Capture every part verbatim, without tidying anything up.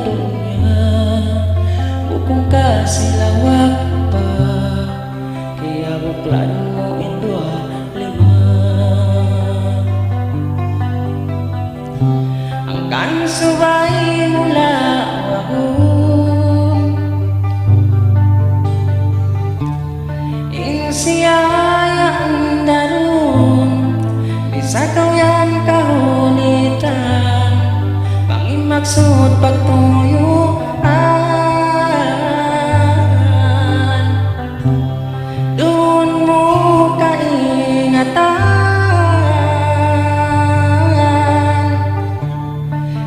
dunya, bukun ka silawak pa, kiyabuklan mu in duwa lima. Hangkan subay mu lawagun in siya yan darun, di' sa kaw yan kahunitan, bang in maksud pagtuyuan. Duun mu kaingatan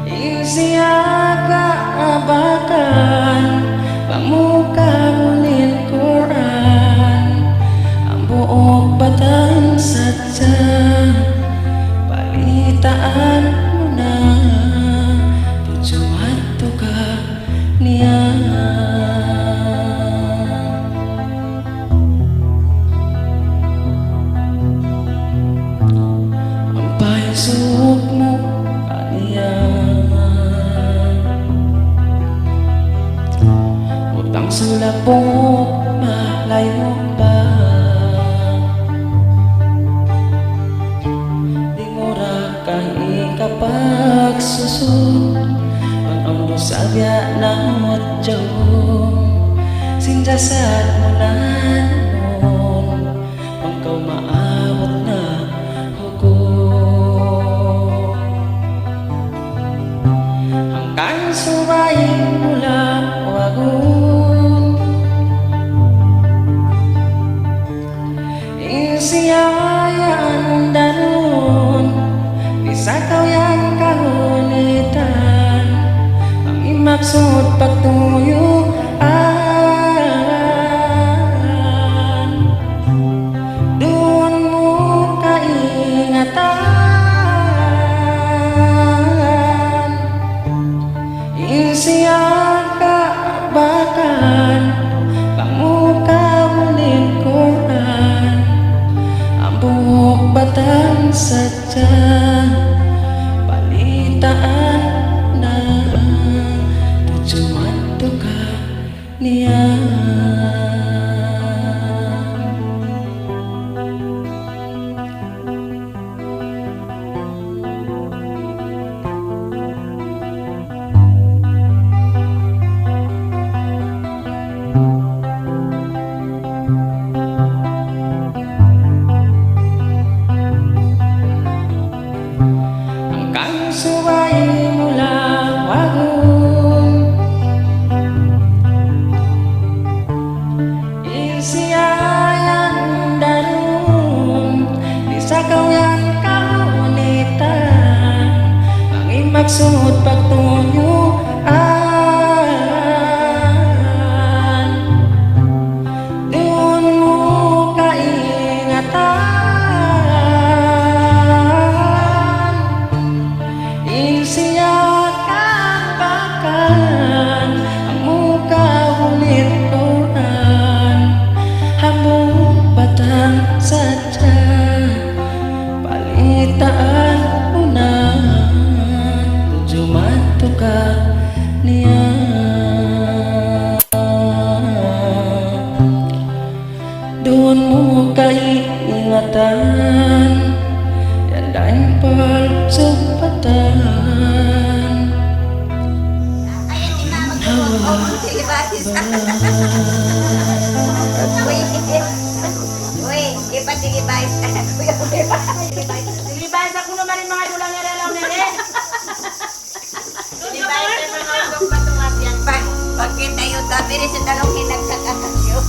in siya kaabakan, bang mu kabunin Qur'an, hambuuk batang sadja, balitaan mu na, tudju madtu kaniya. Ampa in suuk mu kaniya, butang sulapuk malayu' pa. Di' mu ra kahi kapagsusun, bang awn dusa biya' na hudjung, sin jasad mu nanun, bang kaw maabut na hukum. Hangkan subay mu lawagun in siya yan darun, di' sa kaw yan kahunitan, bang in maksud pagtuyuan, duun mu kaingatan. In siya kaabakan, bang mu kabunin Qur'an, hambuuk batang sadja, balitaan na, tudju madtu kaniya. Hangkan subay mu lawagun in siya yan darun, di' sa kaw yan kahunitan, bang in maksud pagtuyuan, duun mu kaingatan. In siya kaabakan, bang mu kabunin Qur'an, hambuuk batang sadja, balitaan mu na, tudju madtu kaniya. Duun mu kaingatan, yan da in pagsugpatan. Uy, uy, ipatigibay. Kuya, kuya. Tigibay sa kuno man in manga dulang nila, law na rin. Di ba, ito yung mga usok matumas yan. Pa, pagkita yung tabi rin sa talong hinagkakakasyo.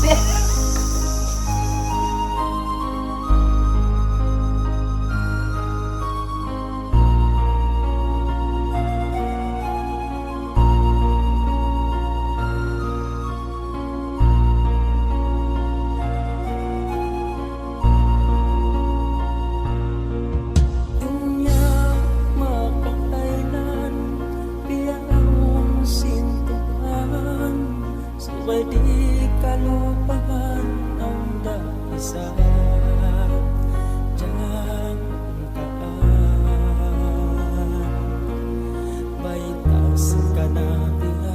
Dunya makakailan, biya' awn sin Tuhan, subay di' kalupahan awn da isab jangkaan. Bayta' sin kanabi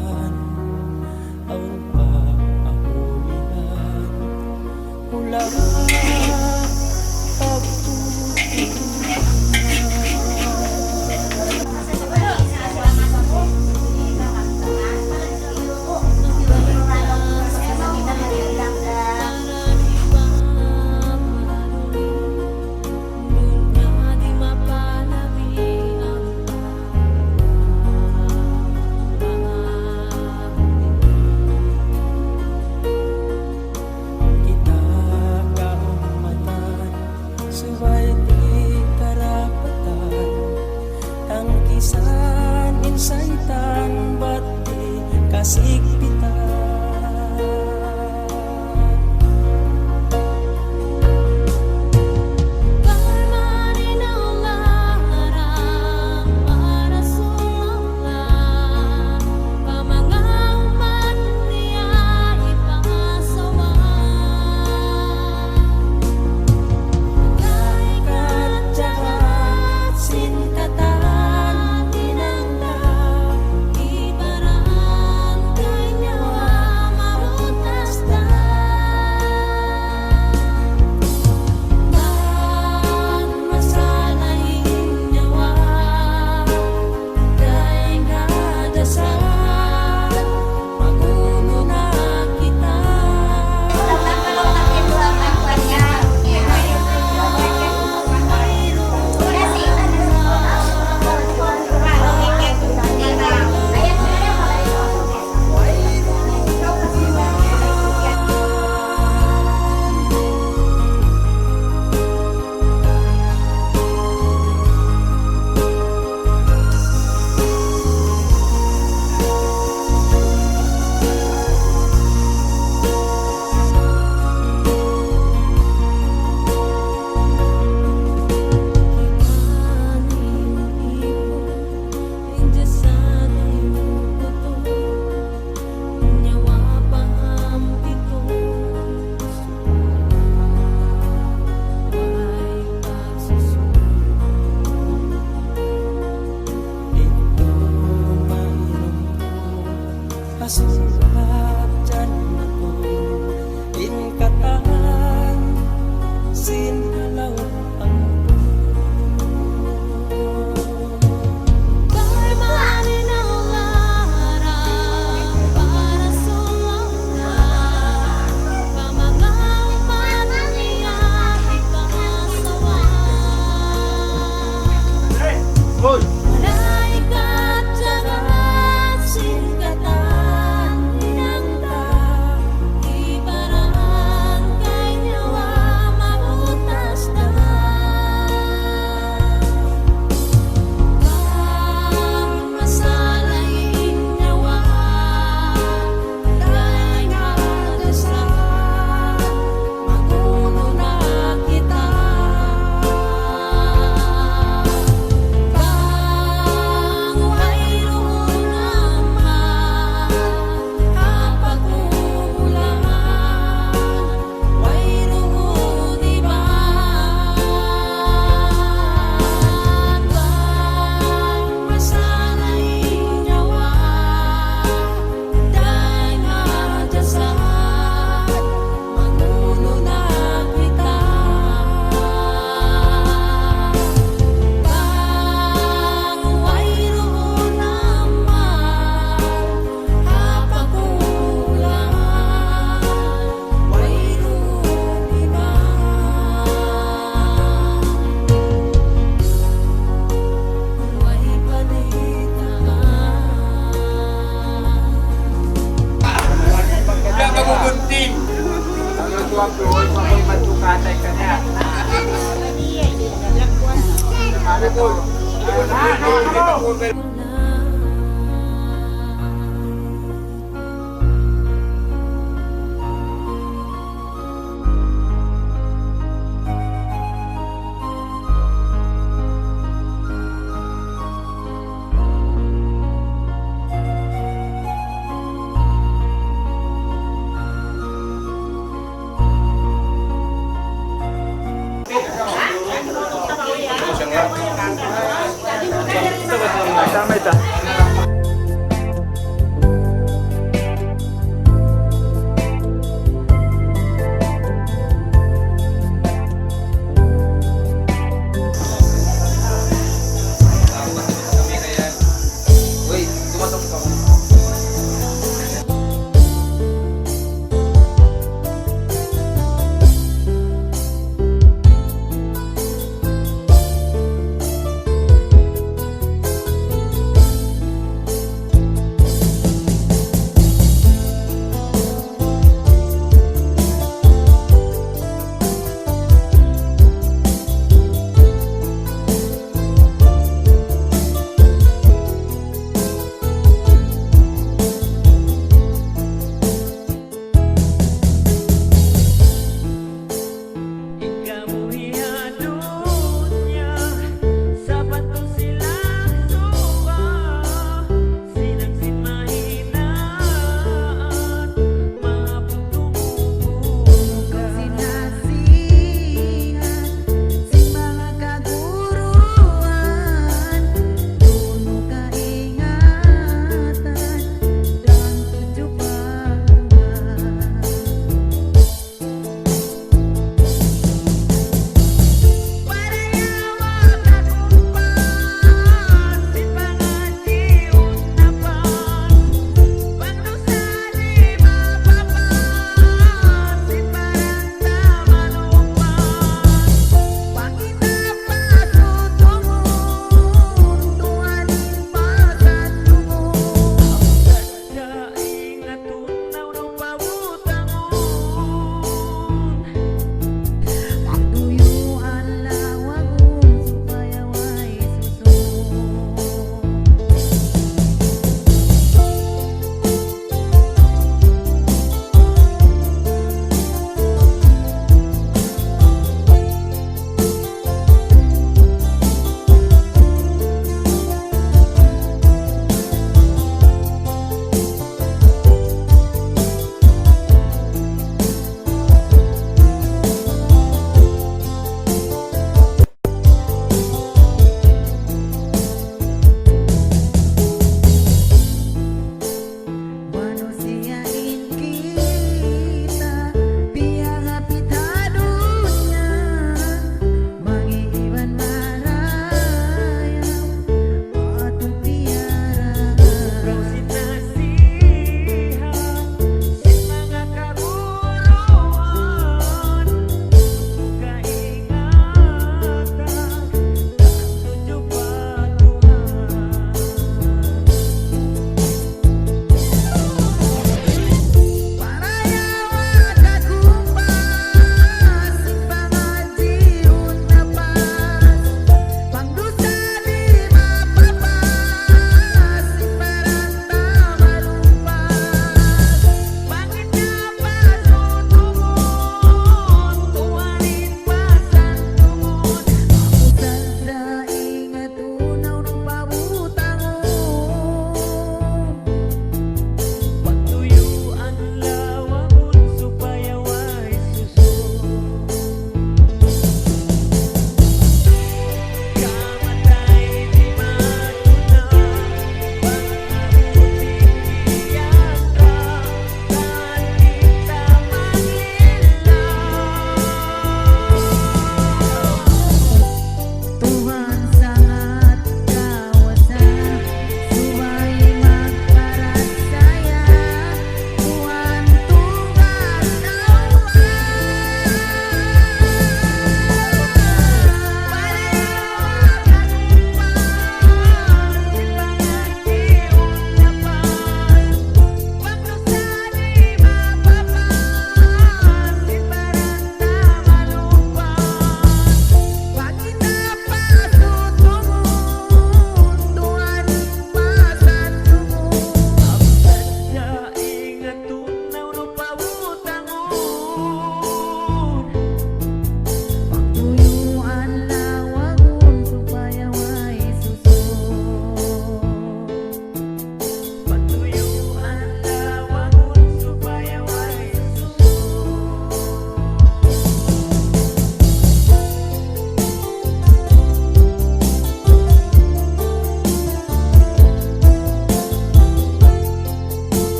Sa' may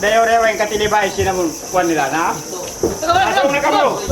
Dayaw-dayaw in katilibay sin amun kuwan nila, na? Pasok na kamu!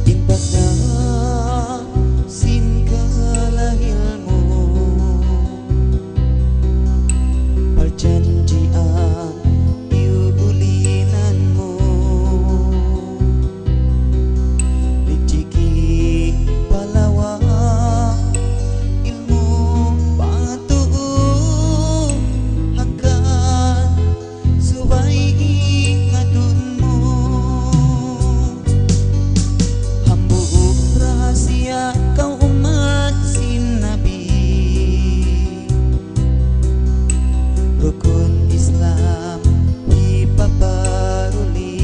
In pagna sin kalahil mu, parjanjian iyubulinan mu, rijiki pa lawa, ilmu' pa tuu, hangkan subay ingatun mu. Hambuuk rahasiya kaw ummat sin Nabi, rukun Islam hipaparuli.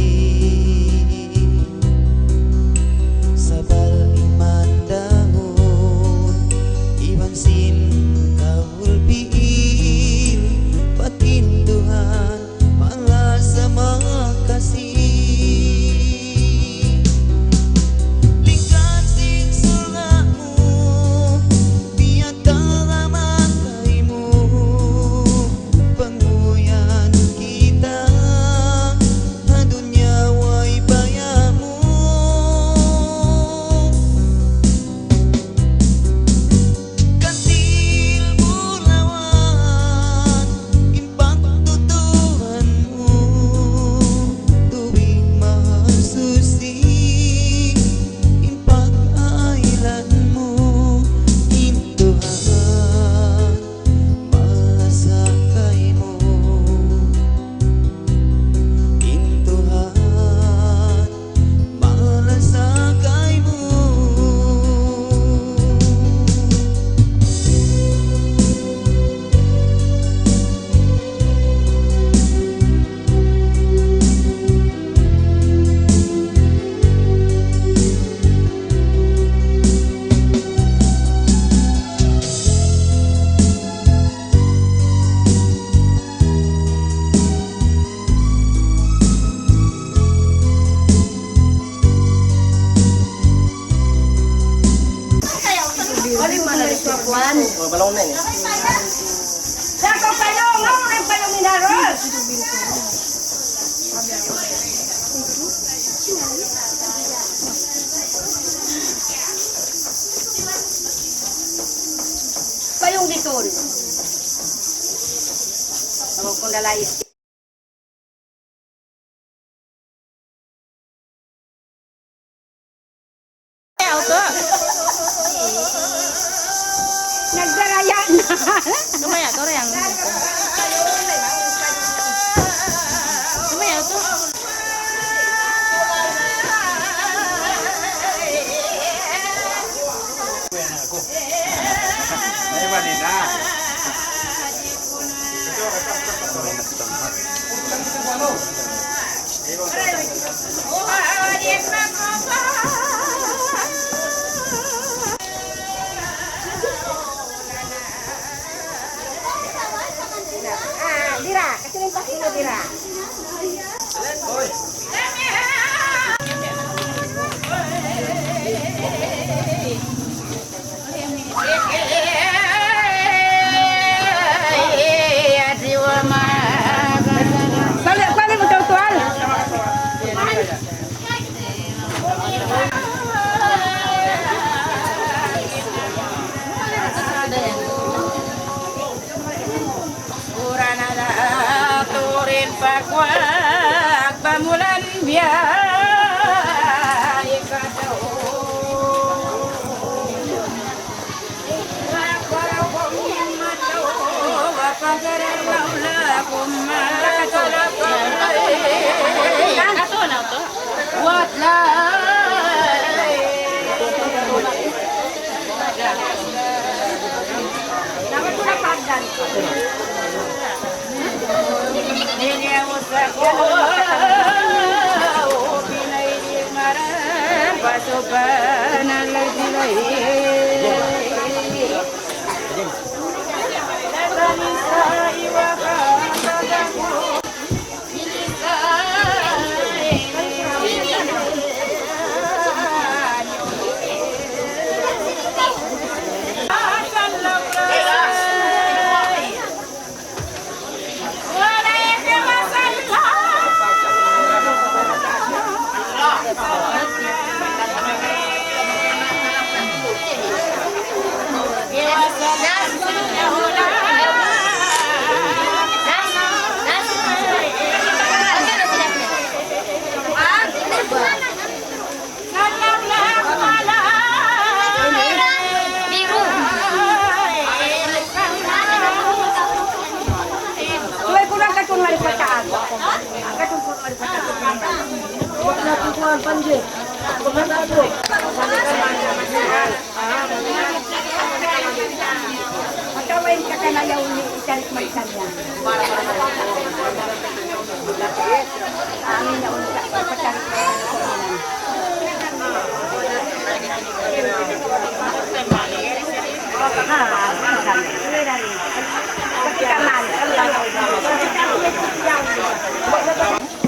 Sabab iman dahun iban sin kaul pi'il, pa in Tuhan malasa makasi. Lingkan sin surga' mu, biya' talamak kaymu, panguyan kita ha dunya way baya' mu. Katil bulawan in pagtutuhan mu, tubig mahasusi in pag-ailan mu, in Tuhan malasa kaymu. In Tuhan malasa kaymu. Payung dito. Ako kung lalais. Ayaw to. Nagdaraya na. Kumaya, to rin. Kumaya, to. Ah, dira, kasi yung pastilo dira. Balik, balik mo, tuwal. Ura na la turin pakwak pamulan biya' ikataw. What la? Subay ku na katung mari pataas. Katung mari pataas. Huwag na tutuan, Panji. Huwag na tutuan. Pagkawain ka ka na yaun ni itarik magkanya. Amin na unta, pagkarik magkanya. Ah, minsan. Pagkaman.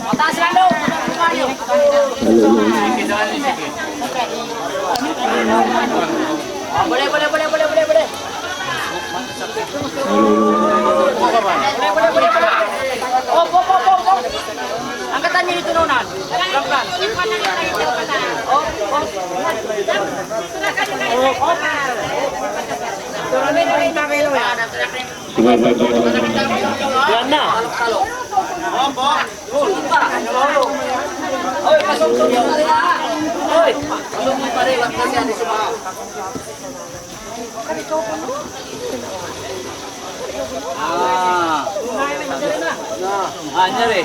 Mataas lalo. Boleh, boleh, boleh, boleh, boleh, boleh. Boleh, boleh, boleh, boleh. Op, op, op, op, op. Angkatan niyo dito, Nonan. Pelan-pelan. Op, op. Op, op. Yan na. Oy, pasok to, pare, ha? Oy, pasok to, pare, wag na siya, di sumama. Ah. Ah, nyari.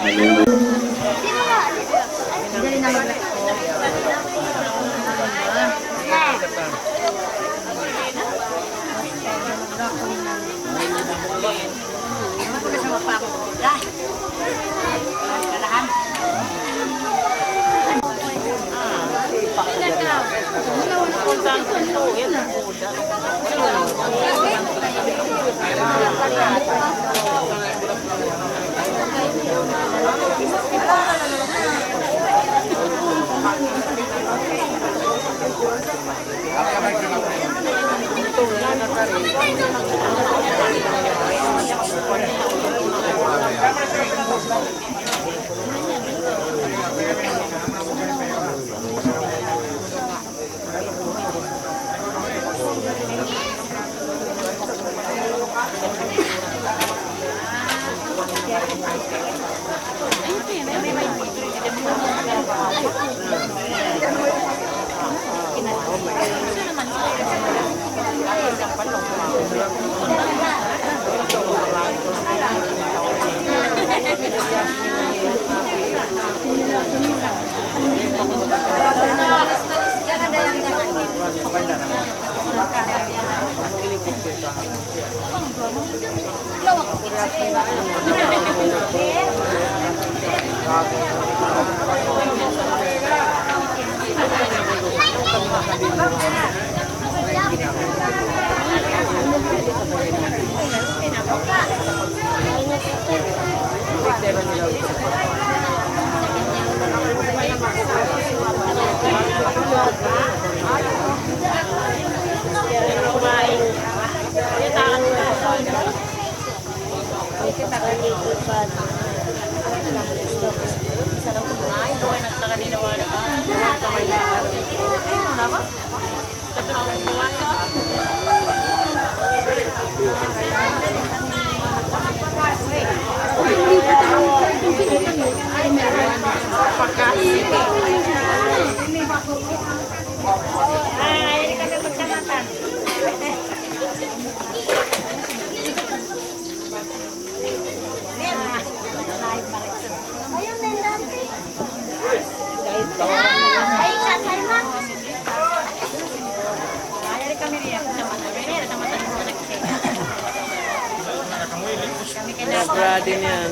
Sobra din yan.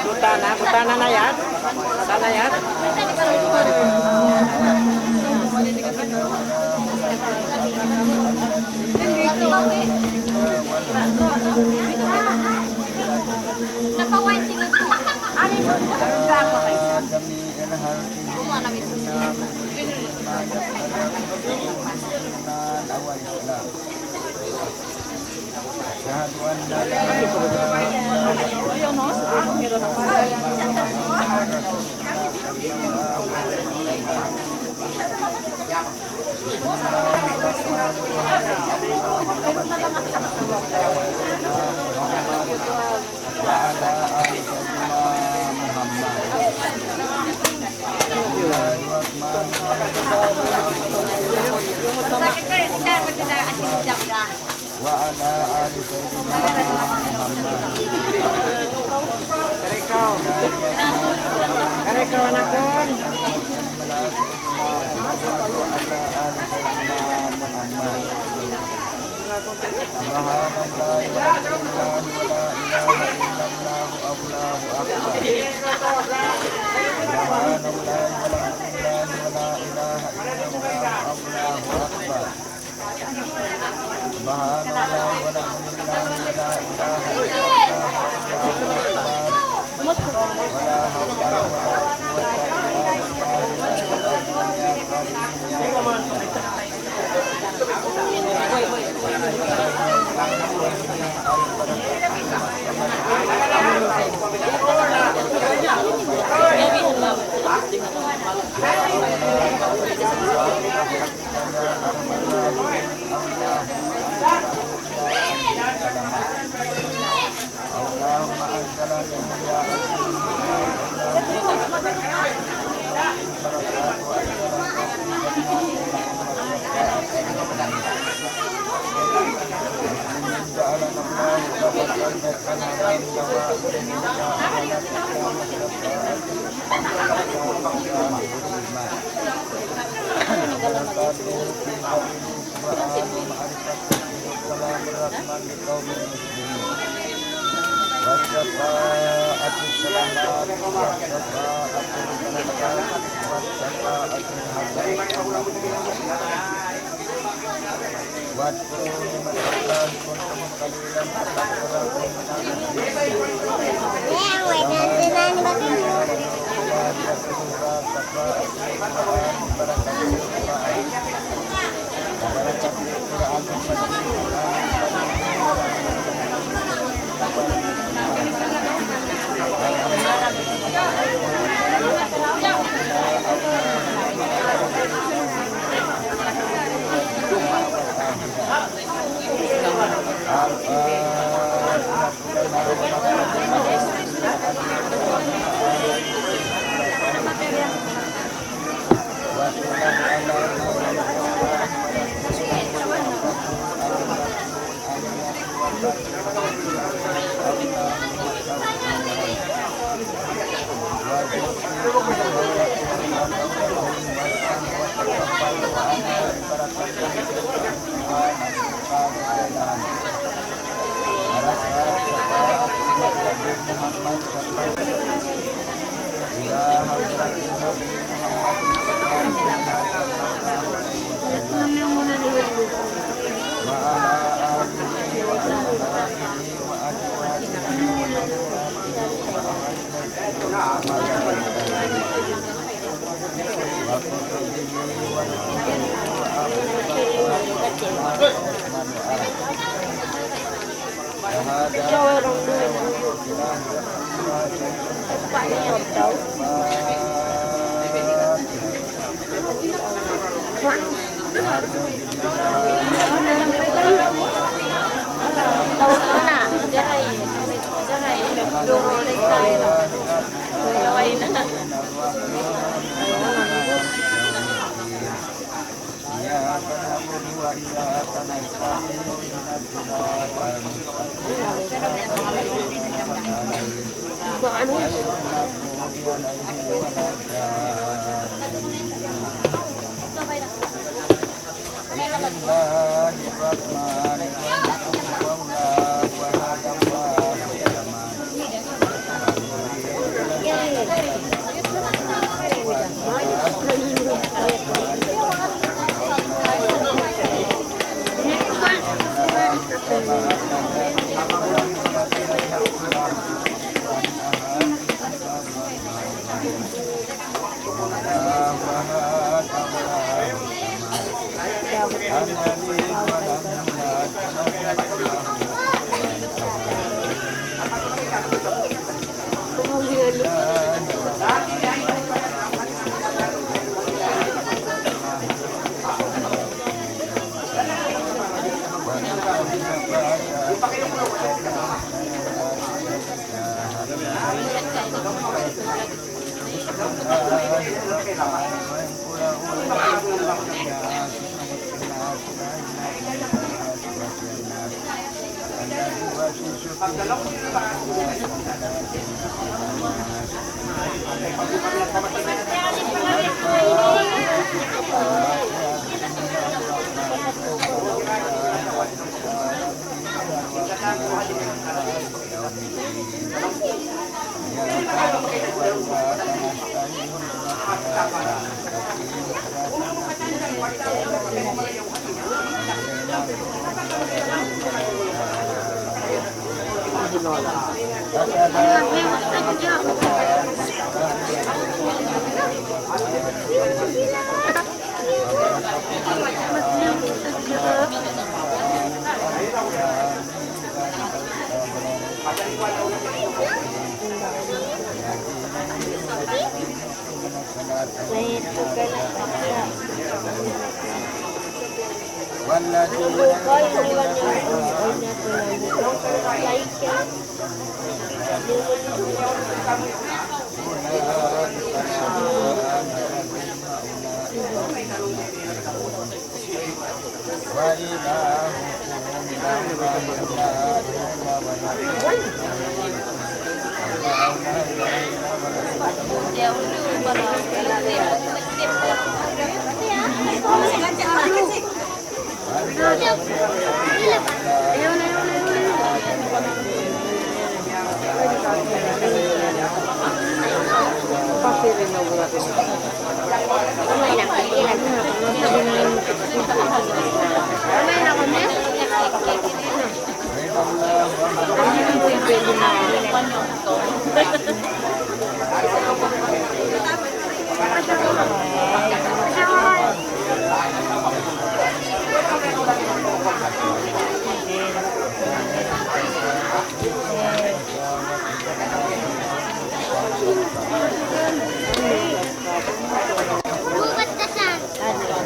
Buta na, buta na na yan. Buta na yan. أشهد أن لا إله إلا الله وحده لا شريك له. وعلى آل سيدنا محمد. بسم الله الرحمن الرحيم. وعلى آل سيدنا محمد. وعلى آل سيدنا محمد. سبحان الله والحمد لله ولا إله إلا الله، الله أكبر. سبحان الله والحمد لله ولا إله إلا الله، الله أكبر. سبحان الله والحمد لله ولا إله إلا الله، الله أكبر. ولا حول ولا قوة إلا بالله العلي العظيم. اللهم أنت لا تضيع أجري. جعلنا الله وبركاته. وآل معرفة. سلام الرحمن لقوم المسلمين. والشفاعة السلامات والشفاعة البركات والشفاعة الحسنة. واذكروا نعمة الله كنتم قليلا فكثركم. بسم الله الرحمن الرحيم. والله وعد الله الأماني.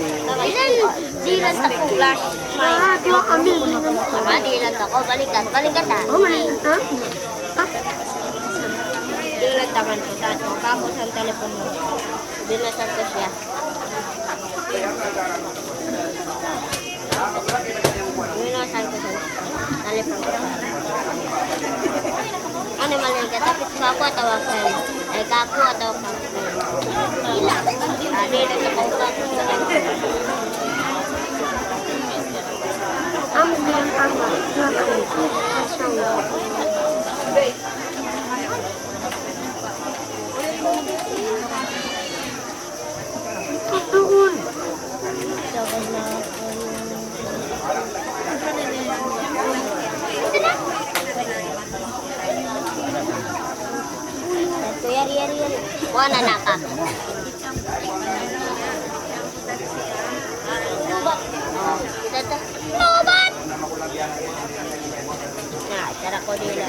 Ilan dihilan ta ku? Flash. Ah, dihilan ta ku. Balikan, balikan ta. Oh, mali. Ha? Ha? Dihilan ta man ku. Tapus kamu sa' telepon mu. Dihilan ta ku siya. Minasan ku sa' talipun. Unu malayngkan, tapi kaku atawa kaku? Eh, kaku atawa kaku? Adi na sa' kaku. Amin, amin. Tutuun. Yari, yari, yari. Kuha na naka. Ubat. Ito, ito. Ubat! Na, tara ko dila.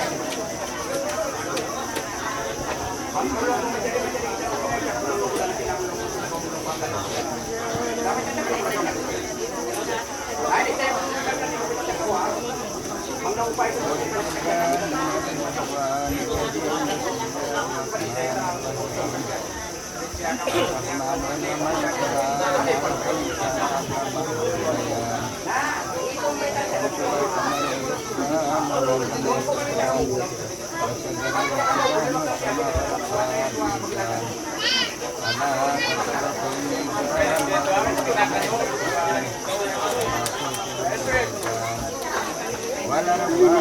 وللآخرة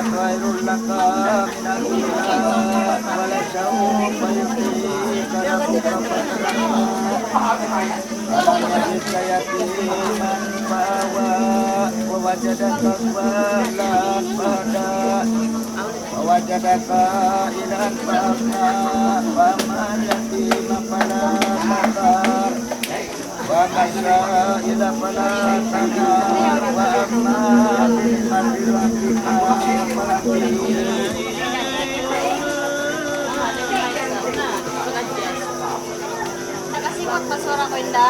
خير لك من الأولى ولسوف يعطيك ربك فترضى. ألم يجدك يتيما فآوى ووجدك ضالا فهدى ووجدك عائلا فأغنى فأما اليتيم فلا تقهر وأما السائل فلا تنهر وأما بنعمة ربك فحدث. Nakasimot pa sura ko, inda.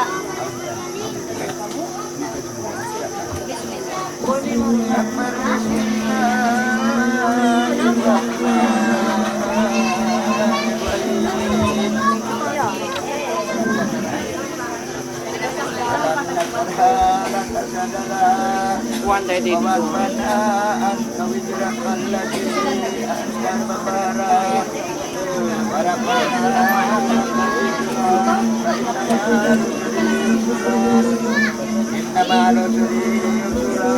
Kuwan tayo dito. إن مع العسر يسرا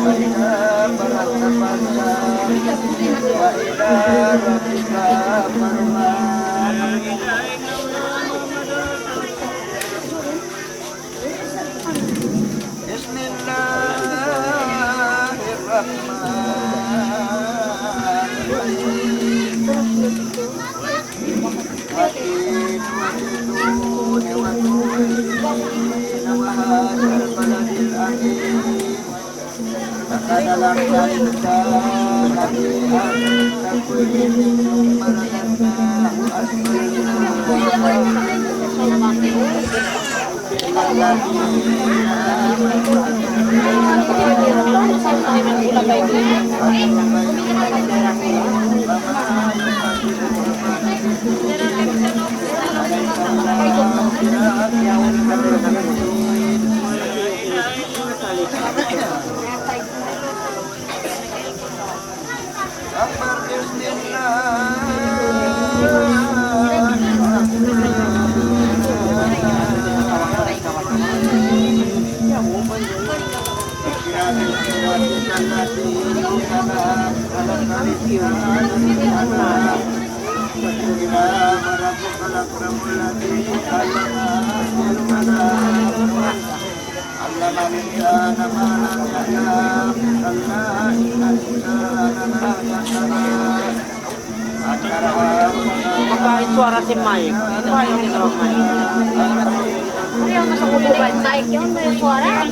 فإذا فرغت فانصب وإلى ربك فارغب. بسم الله الرحمن الرحيم. والتين والزيتون وطور سينين وهذا البلد الأمين. لقد خلقنا الإنسان في أحسن تقويم ثم رددناه أسفل سافلين. أكبر بسم الله Mabait suwara sin Mike. Ayaw na sa ubo ba? Mike yun, may suwara.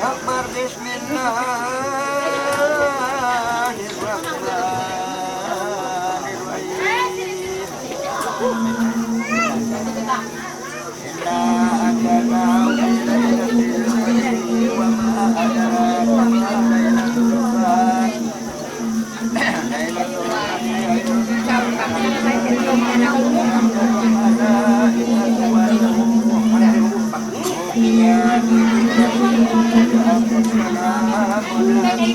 أكبر. بسم الله الرحمن الرحيم. إنا أنزلناه في ليلة القدر وما أدراك ما ليلة القدر. ليلة القدر خير من ألف شهر. تنزل الملائكة والروح فيها بإذن ربهم من كل أمر.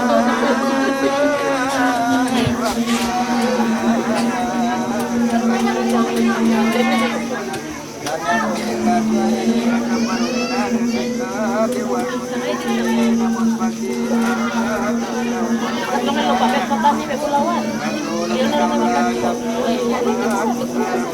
سلام هي حتى مطلع الفجر.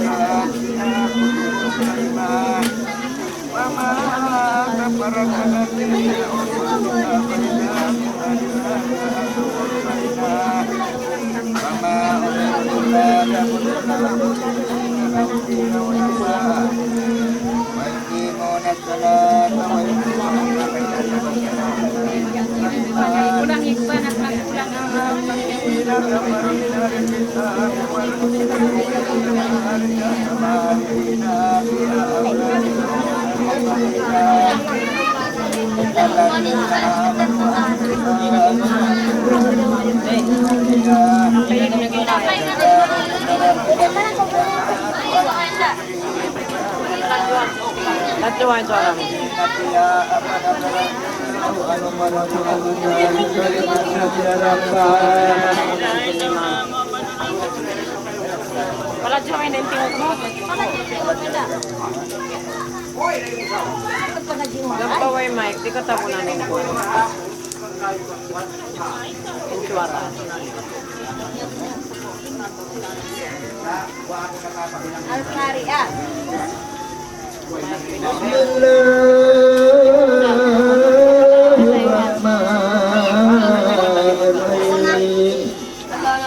Wala' siya may naintingot mu. Gampawa in mic, di' ka tabunan in kuwan. In suwara. Al-Qari'ah. بسم الله الرحمن الرحيم.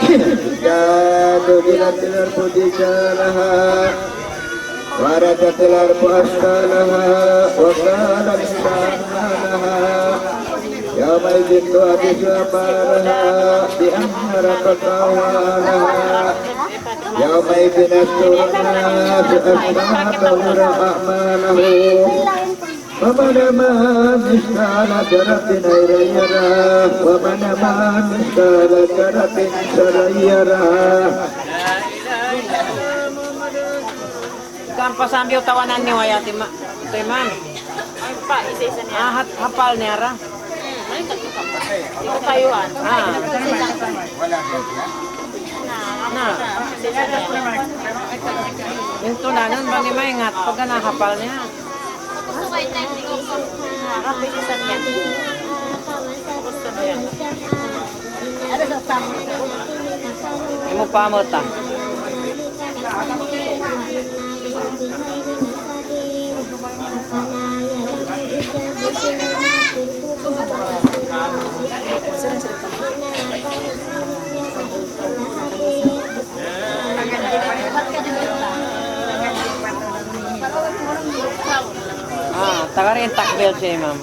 إذا زلزلت الأرض زلزالها وأخرجت الأرض أثقالها وقال الإنسان ما لها يومئذ تحدث أخبارها بأن ربك أوحى لها يومئذ يصدر الناس أشتاتا ليروا أعمالهم فمن يعمل مثقال ذرة خيرا يره ومن يعمل مثقال ذرة شرا يره. Kan pasambil tawanan niyu ayat ima-, ito, imam. Pa, isa-isa niya. Ah, hat-, hapal niya ra. Hmm, ay, ito pa. Ito kayo, ah. Ah. Na. Ito na, nun ba ni maingat? Pagka nahapal niya. Imu pa mu ta. Ah, tagarin takbir siya, imam.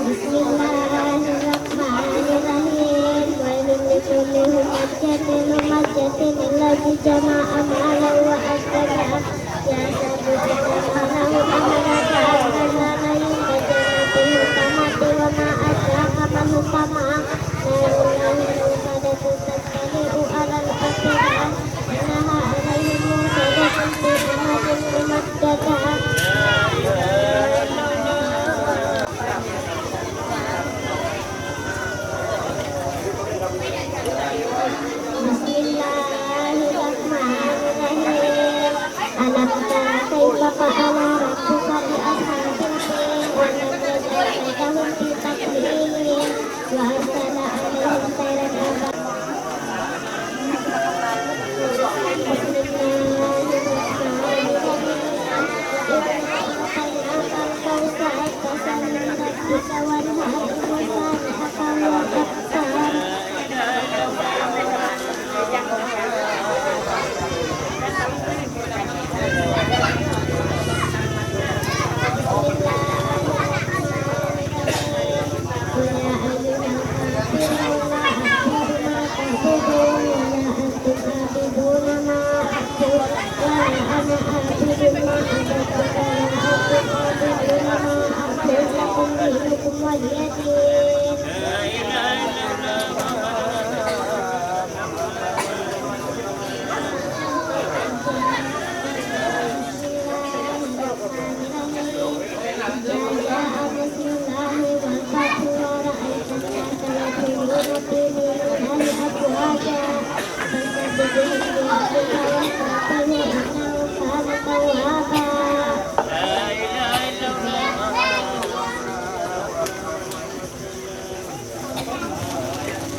بسم الله الرحمن الرحيم. ويل لكل همزة لمزة الذي جمع مالا وعدده. يحسب أن ماله أخلده. كلا لينبذن في الحطمة. وما أدراك ما الحطمة. نار الله الموقدة. تطلع على الأفئدة. إنها عليهم مؤصدة. في عمد ممددة. بسم الله الرحمن الرحيم. ألم تر كيف فعل ربك بأصحاب الفيل؟ ألم يجعل كيدهم في تضليل وأرسل عليهم طيرا أبابيل. بسم الله الرحمن الرحيم. إنا أعطيناك الكوثر. فصل لربك وانحر. إن شانئك هو الأبتر. قل يا أيها الكافرون لا أعبد ما تعبدون ولا أنتم عابدون ما أعبد ولا أنا عابد ما عبدتم ولا أنتم عابدون ما أعبد. لكم دينكم ولي دين. إذا جاء نصر الله والفتح ورأيت الناس يدخلون في دين الله أفواجا فسبح بحمد ربك واستغفره إنه كان توابا. بسم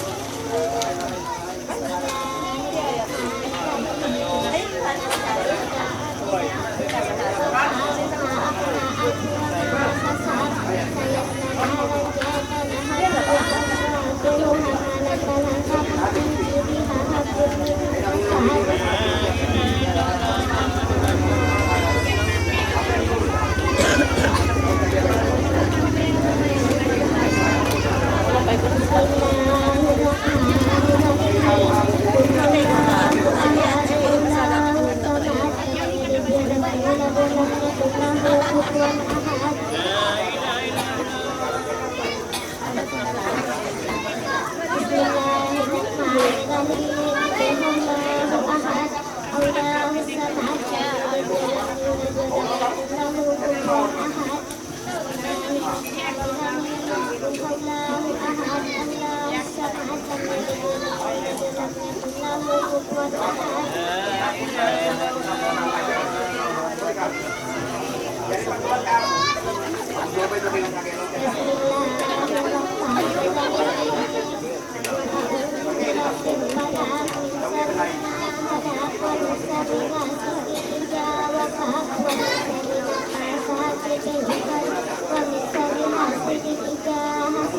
الله الرحمن الرحيم. قل هو الله أحد. الله الصمد. لم يلد ولم يولد ولم يكن له كفوا أحد. بسم الله الرحمن الرحيم. قل هو الله أحد. الله الصمد. لم يلد ولم يولد ولم يكن له كفوا أحد. بسم الله الرحمن الرحيم. وأعوذ برب الفلق، من شر ما خلق، ومن شر غاسق إذا وقب، ومن شر النفاثات في العقد، ومن شر حاسد إذا حسد.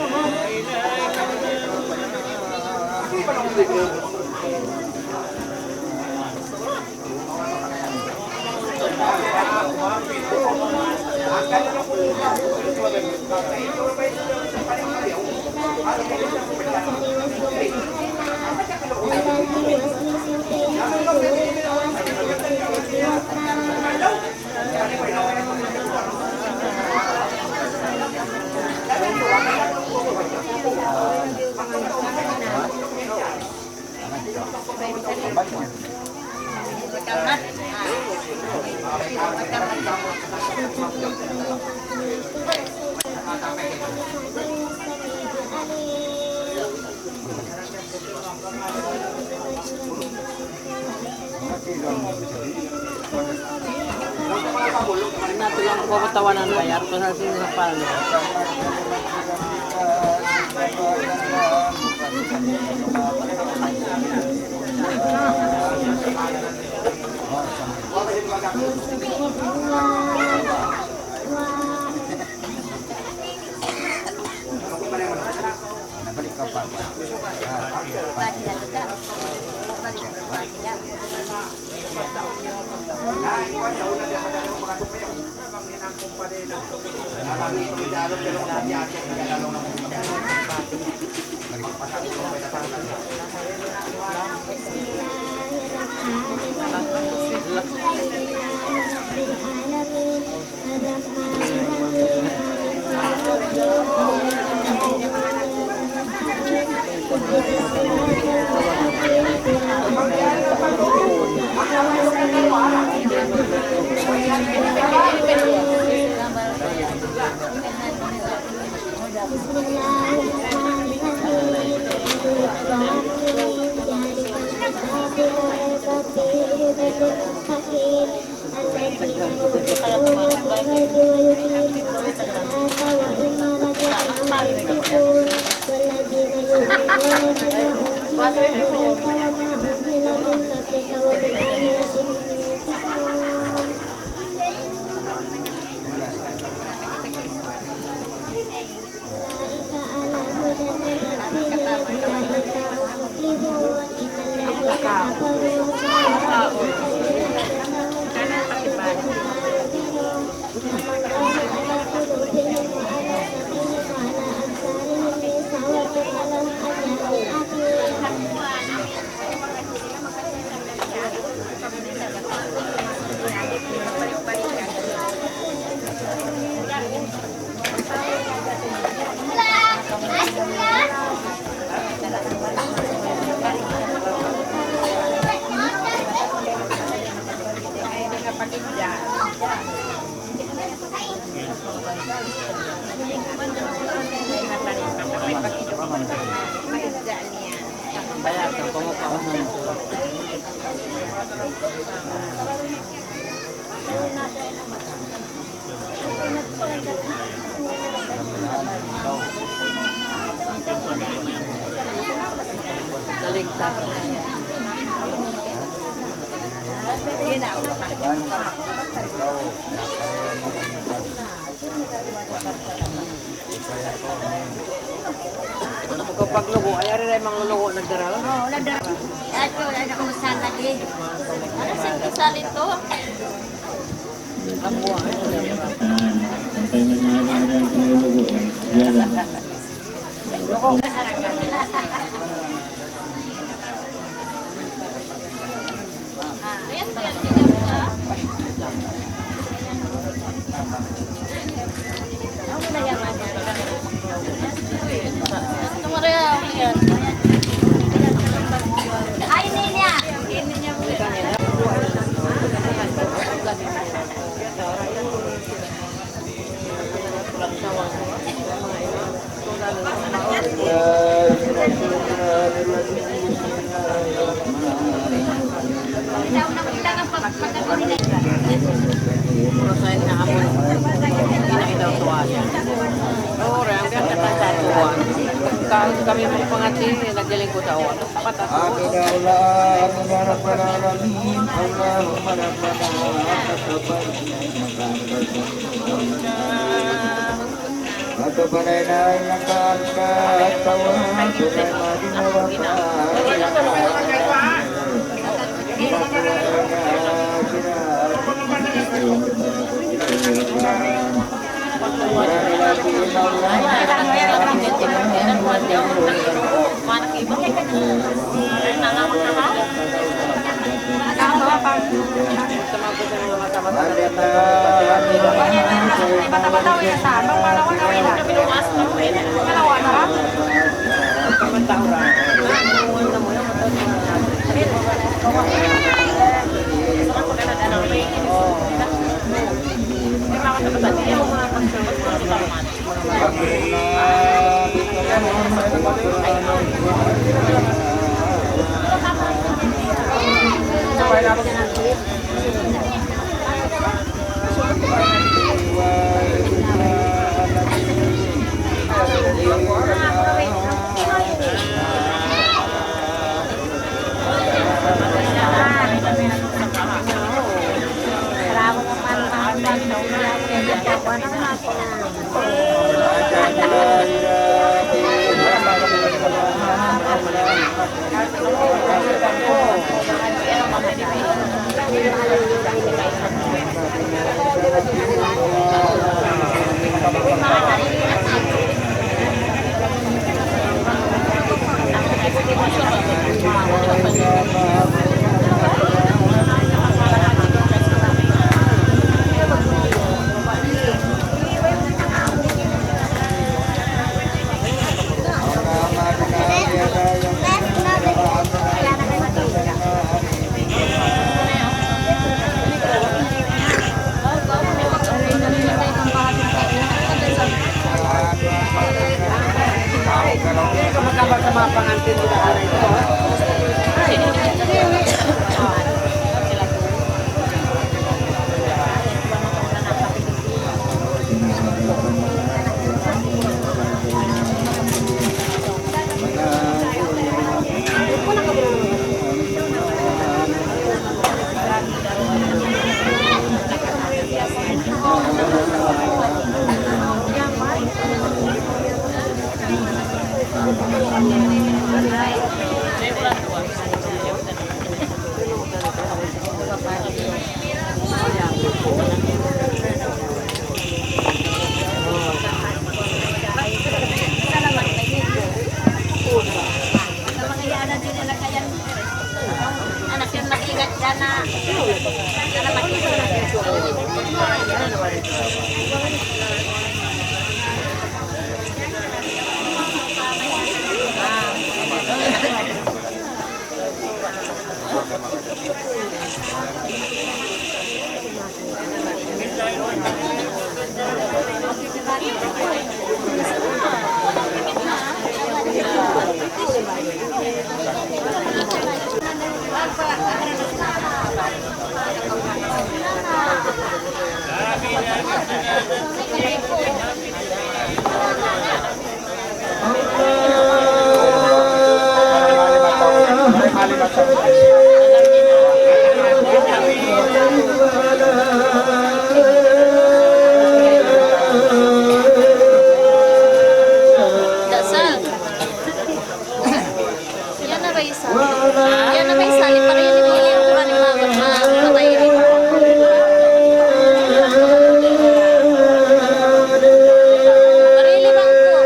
الذي يوسوس في صدور الناس من الجنة والناس. Natu' lang ku katawanan bayar, pasal sin hapal niya. Unu mu kaw paglugu', ay, ari na in manglulugu' nagdara. Oo, nagdara. Ito, ay, nakusan lagi. Ano, sa kasal ito? Kami magpangati, naglilingkod ako. Amin ya Allah, amin ya Rabbal Alamin. Allahumma Rabbana taqabbal minna innaka antas sami'ul alim. Wa tub alaina innaka antat tawwabur rahim. Wa ahdina ila tariqil haq. Dasal. Yan na ba isa? Yan na ba isa? Lipat na yan, lipat na yan. Lipat na yan. Parili bang ko.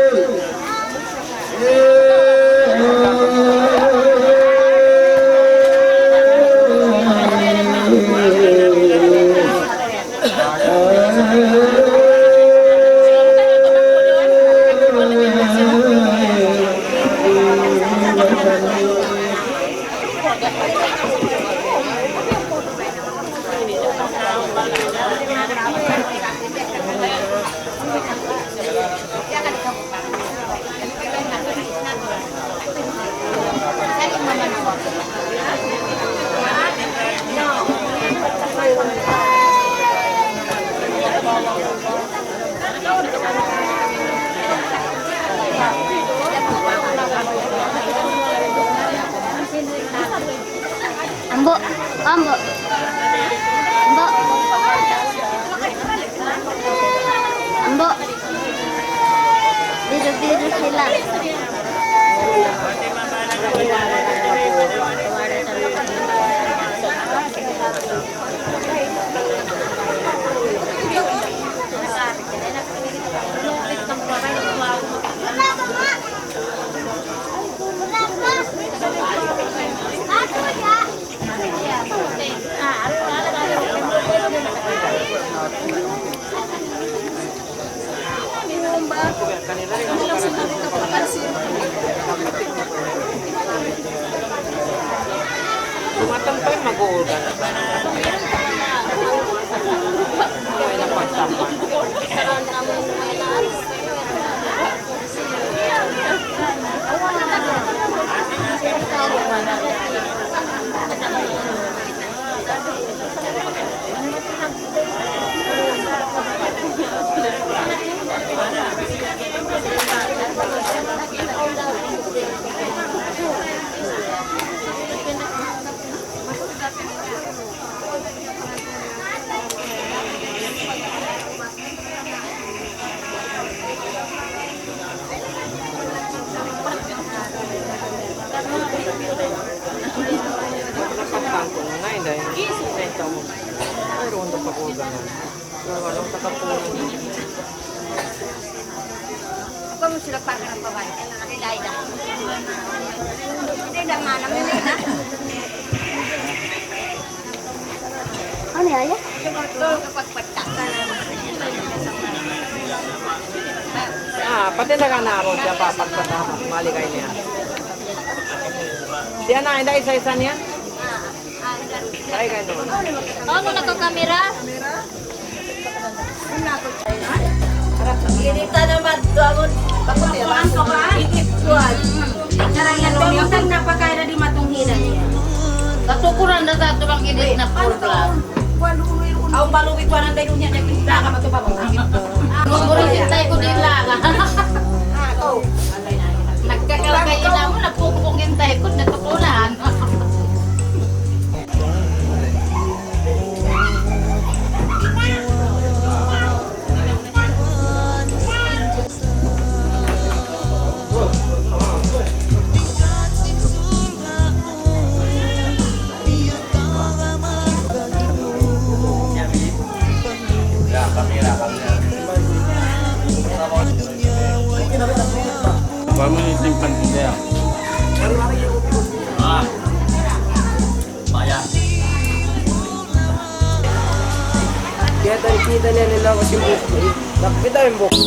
Ambo', ambo'. Ambo'. Ambo'. Biru-biru sila. Tumatang pa yun, mag-uulgan. Kaya lang pagtama. Kamu sila pagkarang babae, kaya nakakilala. Hindi na manam na. Ano yan? Ah, pati na ka na ron siya pa pagpatama. Maligay niya. Siya na, hindi isa-isa niya. Ay, ganun. Ano na to, kamera? Ini tanaman tu amun pakukuhan ka ba? Ini tuan. Karang yan, pamutan na pagkain na di matunghinan niya. Katukuran na sa ito bang edit na program. Aw, balu ito anang dayun niya, niya kita ka matupa mo. Ang guru hintay ko din lang. Nagkakalagay na mo, napukupong hintay ko, natukuran. Kami simpan siya. Ah. Paya. Kaya tayo kita niya nila kasi buko. Nakita yung buko.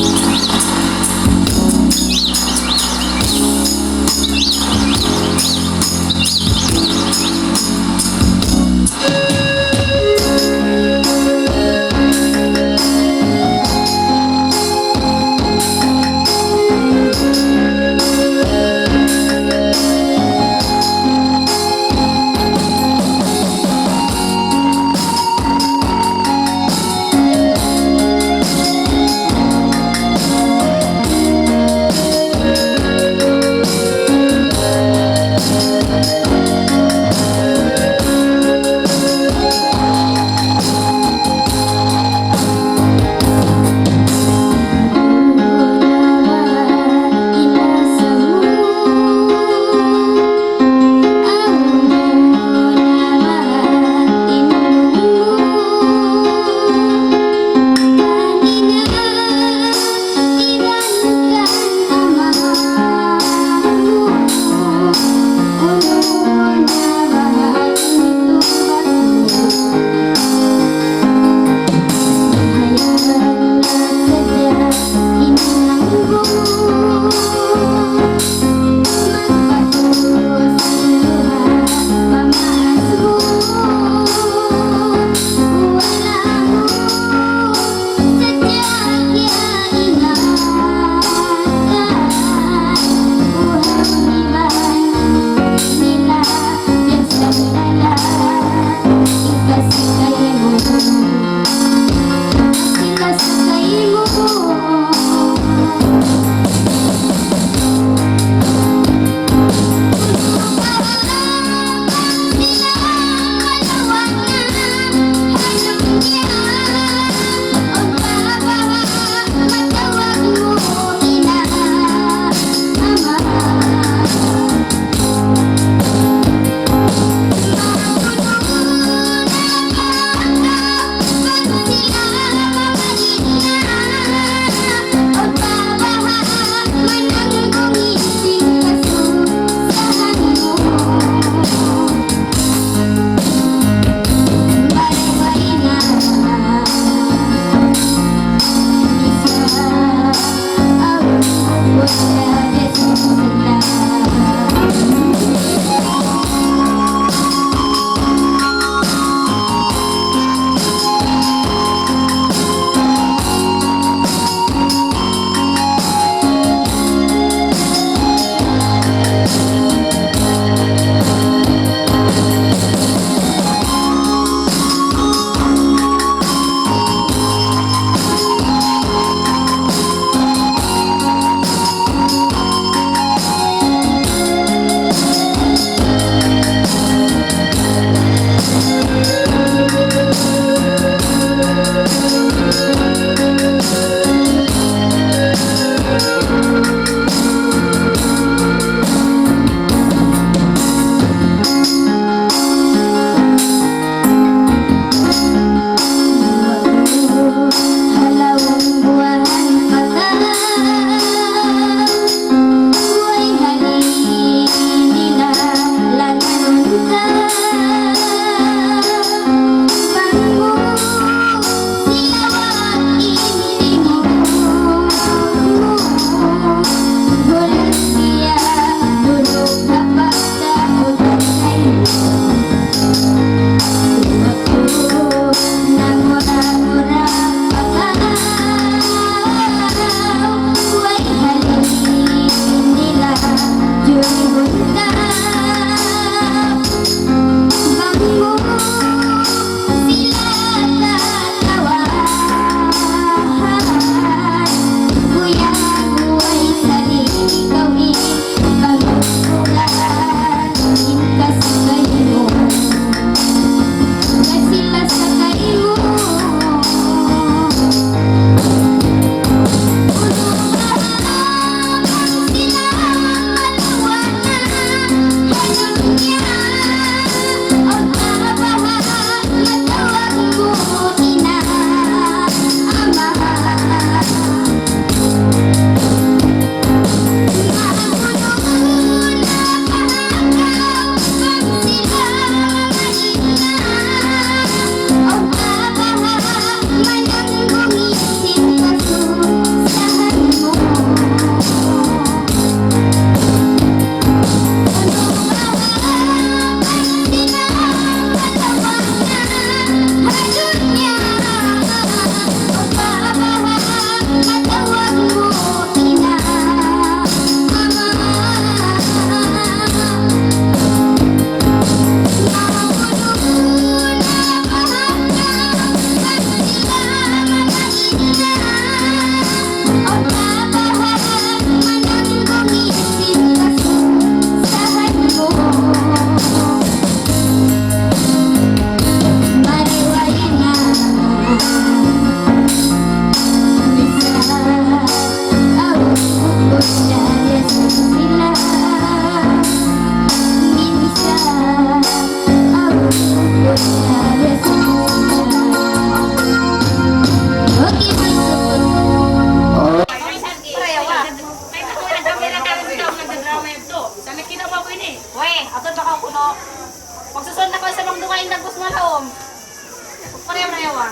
Karayawa.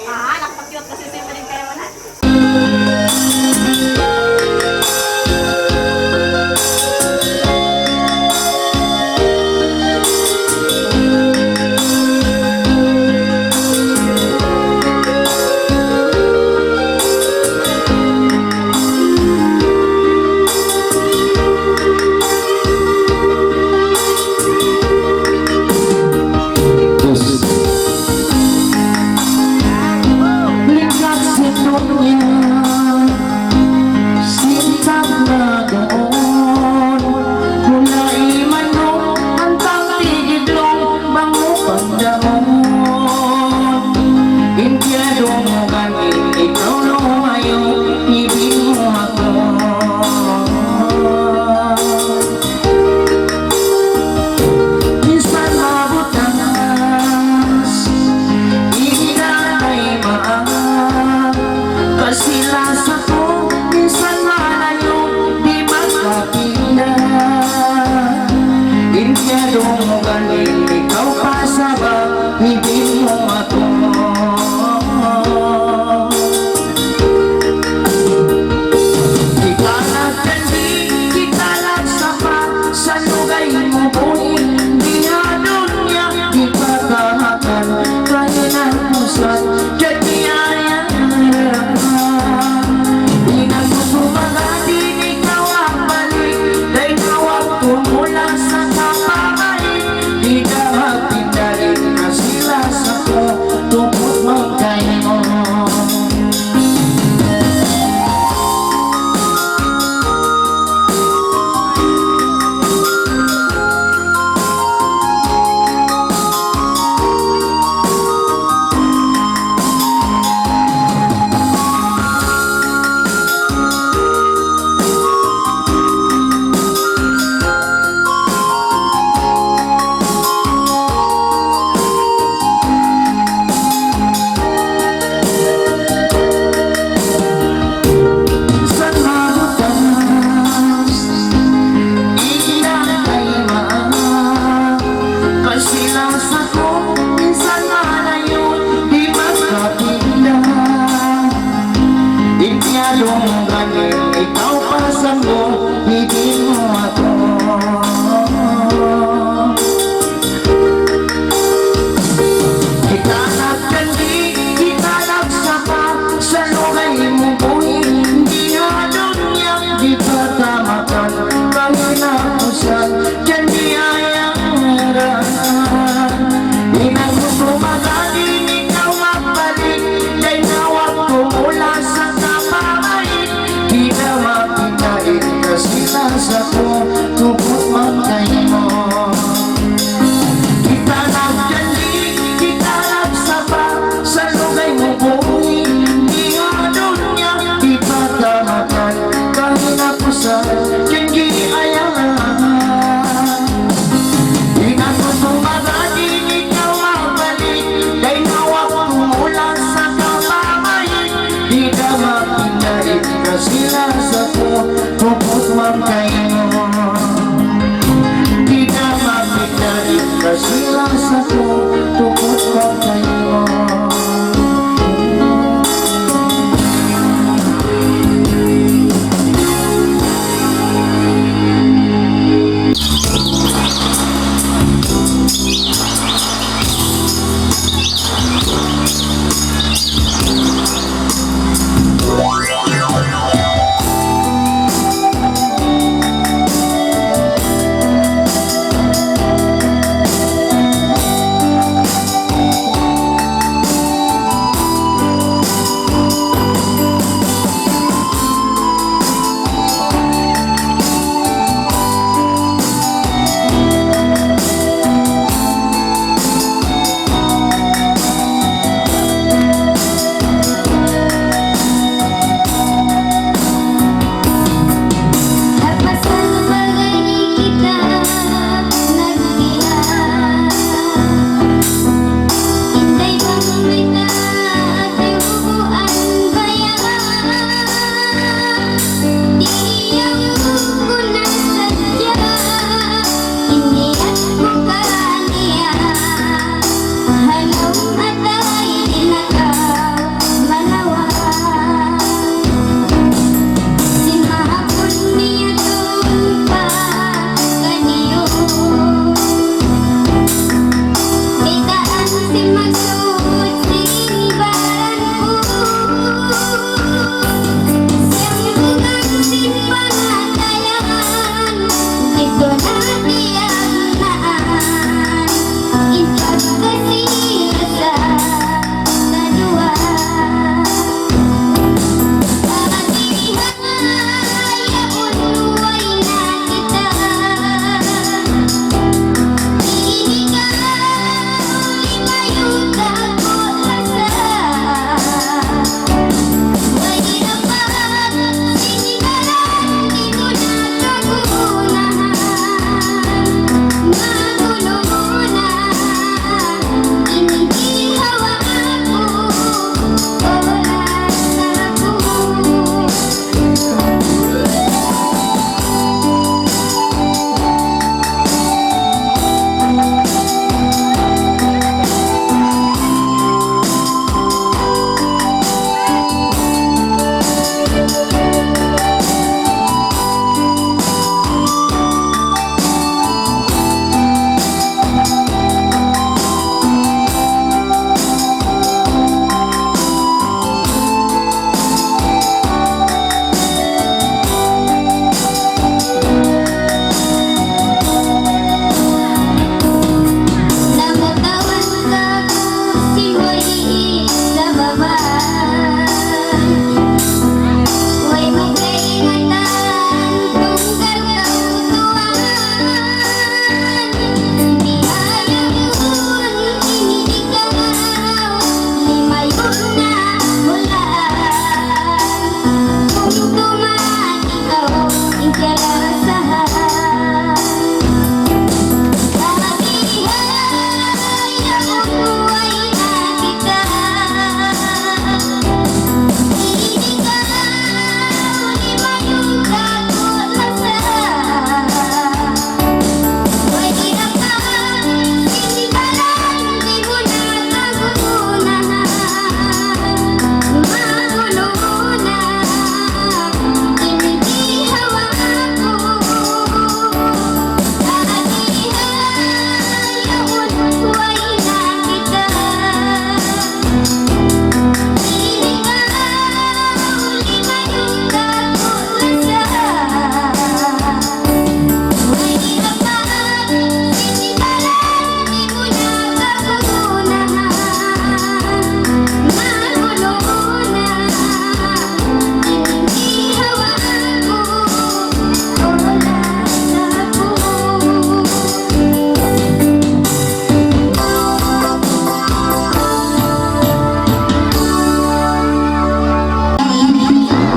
Ah, nakapag-cute kasi si Maring Karayawa na.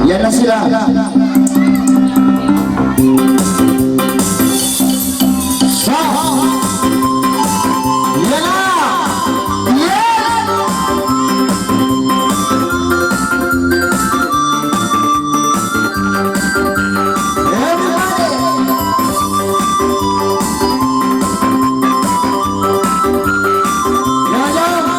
Yan na sila. Sa-, yan na. Yes! Everybody. Yan na.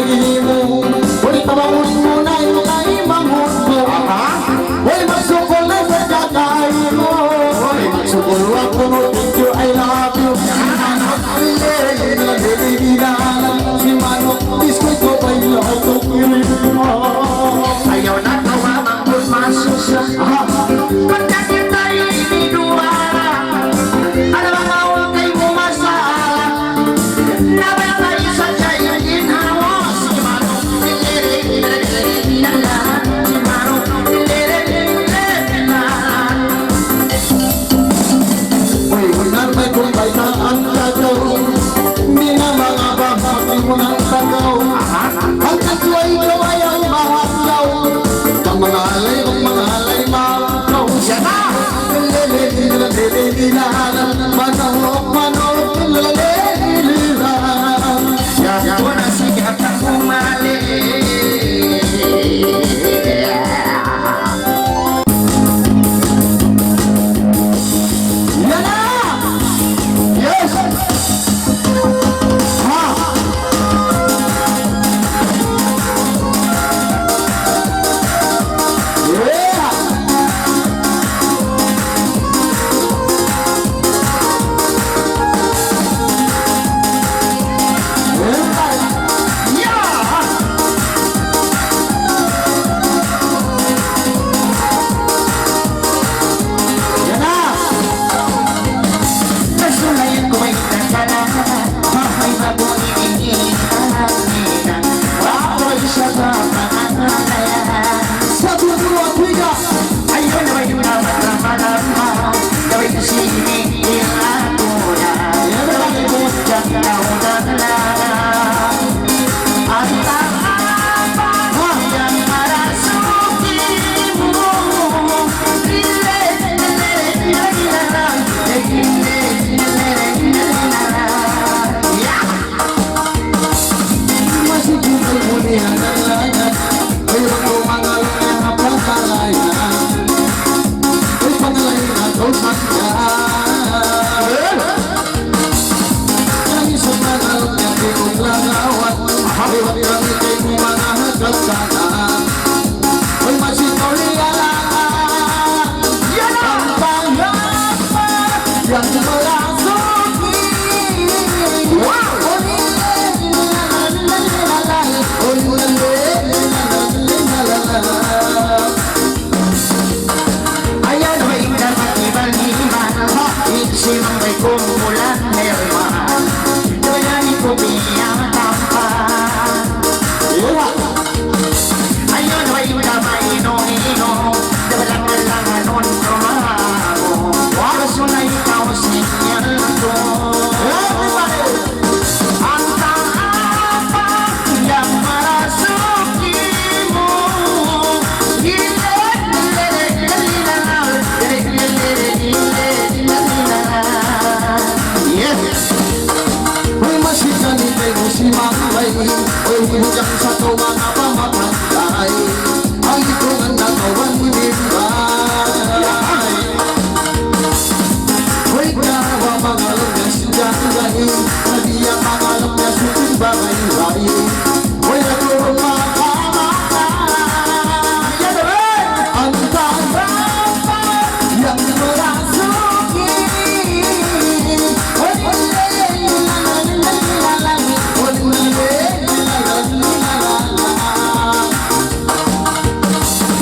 Ini mu, uy, tabangun mu na in kaimangun ku. Aha. Uy, magsukul na sa kakain mu. Uy, magsukul aku mu, thank you, I love you. Si manuk, lele, lele, lele, lele, si manuk, biskuit ko pa yung lahat ng piling mo. Ayaw na tawa, mangun masusa. Aha. Pagka kita ini duwa, ano ba nga ang kay mo masala? Uy, bunnal bay kumbay na in tagaw, di' na mangabang sa timunang tagaw. Hangkan suway kaw ayaw mangabang. Bang mangalay, bang mangalay, makaw. Siya na! Manok, manok, lele, lele. Yan po na si Gatang Umali. Yan na! Yes! Ha! Yeah! Ayan, may dapat iban-iban, ha? Simang may kumpulan, meron. Kaya ni Kuya Tampa. Iwa. Ayan, may kamay, ino, ino. Dapat lang, lang, anon, tumamo. Wa, sunay, ikaw, sinyal, to. Everybody. Yes. Uy, masi kani kay musiman, ay, uy, bujang sa tuwa nga pamapatay. Ang itungan na kawan ni Bimbay. Uy, karawa pangalan niya si Jangay, na diya pangalan niya si Timbangay. Uy, naturong makamatay. Ang tanda pa, yang merasuki. Uy, uy, uy, uy, uy, uy, uy, uy, uy, uy, uy, uy, uy, uy, uy, uy, uy,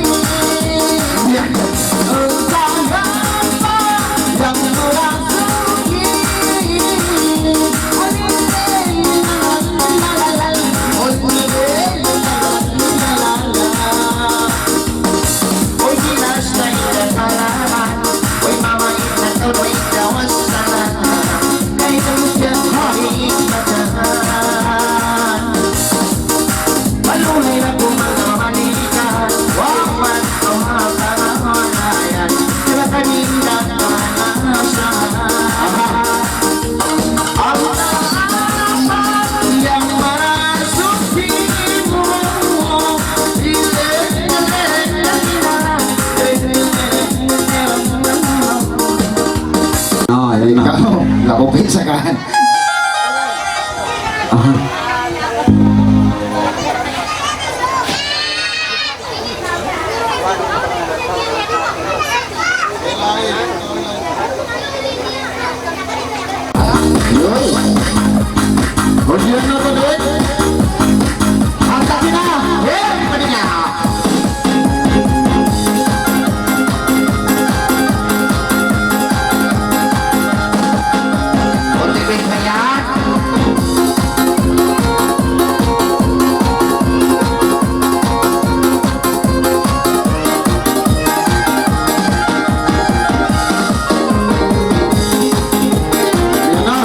uy. Ako pinsakan. Aha. Yoy. Hudian na ba, Doy? Ang kasi na! Eh, pwede niya! Konti pa yan. Yan na.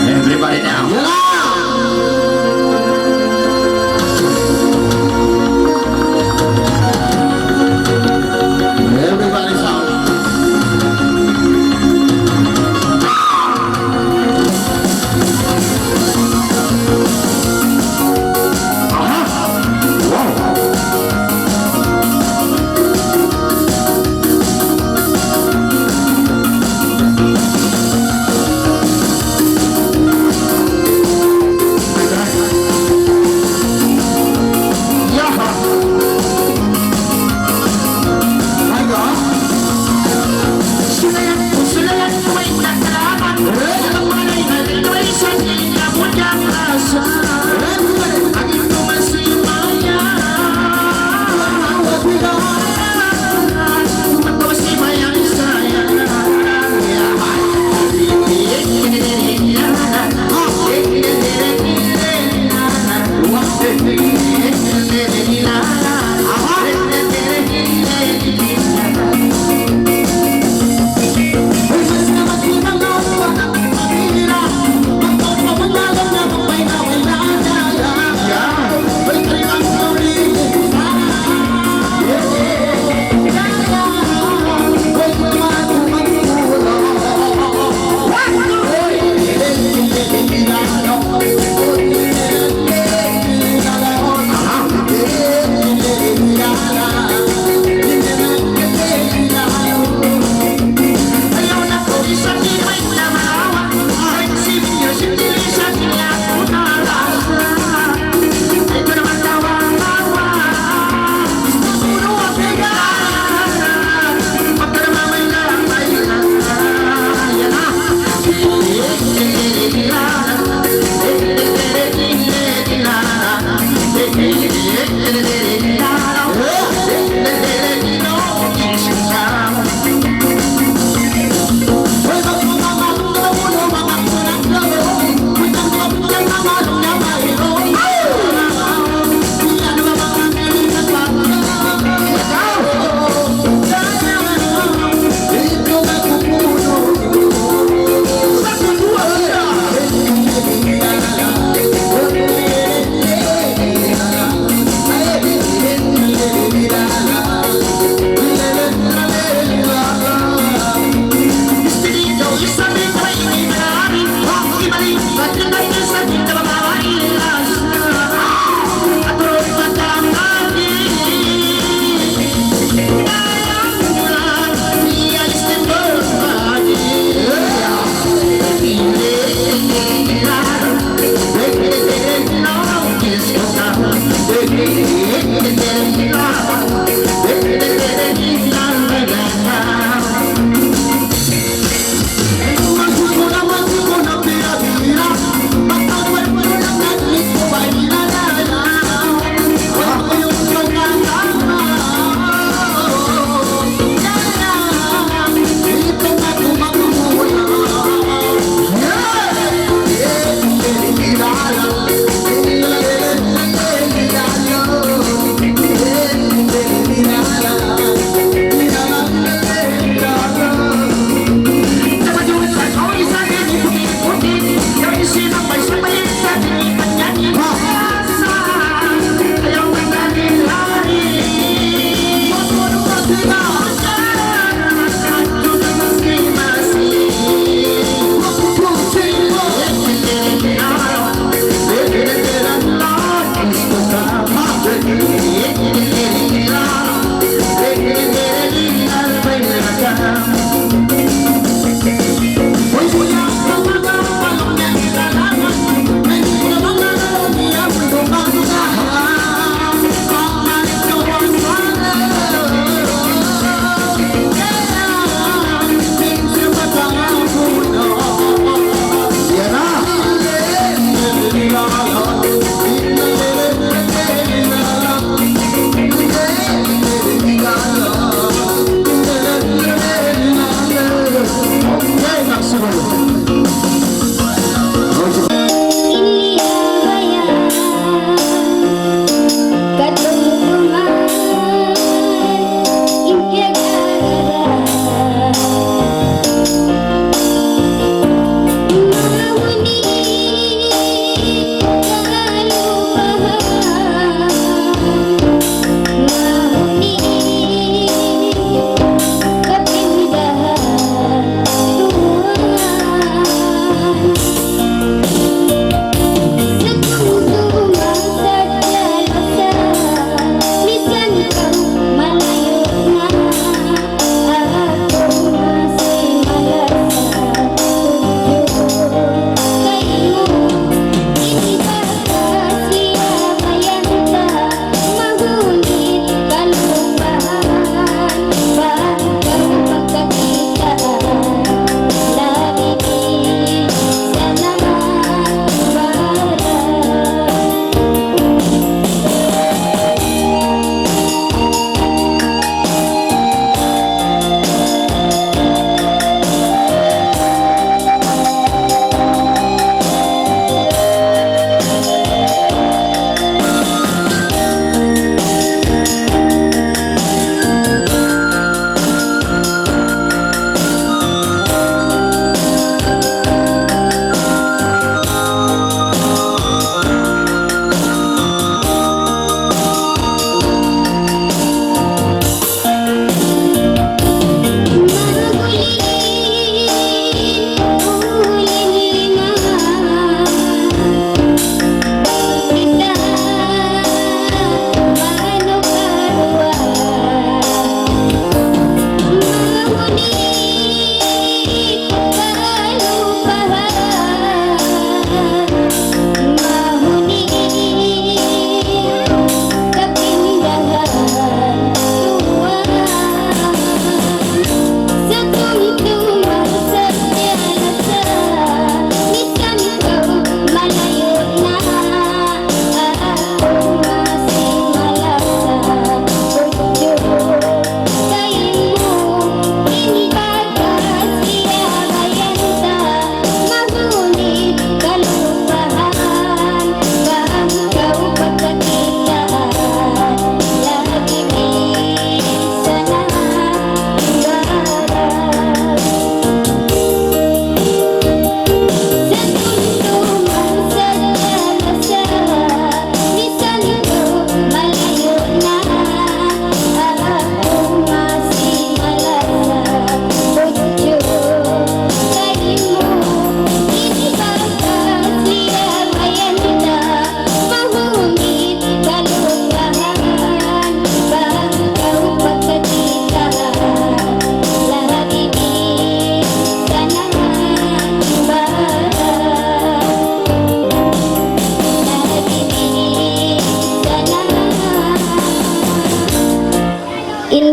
Everybody now. Everybody shout. Aha. Wow.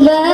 Ba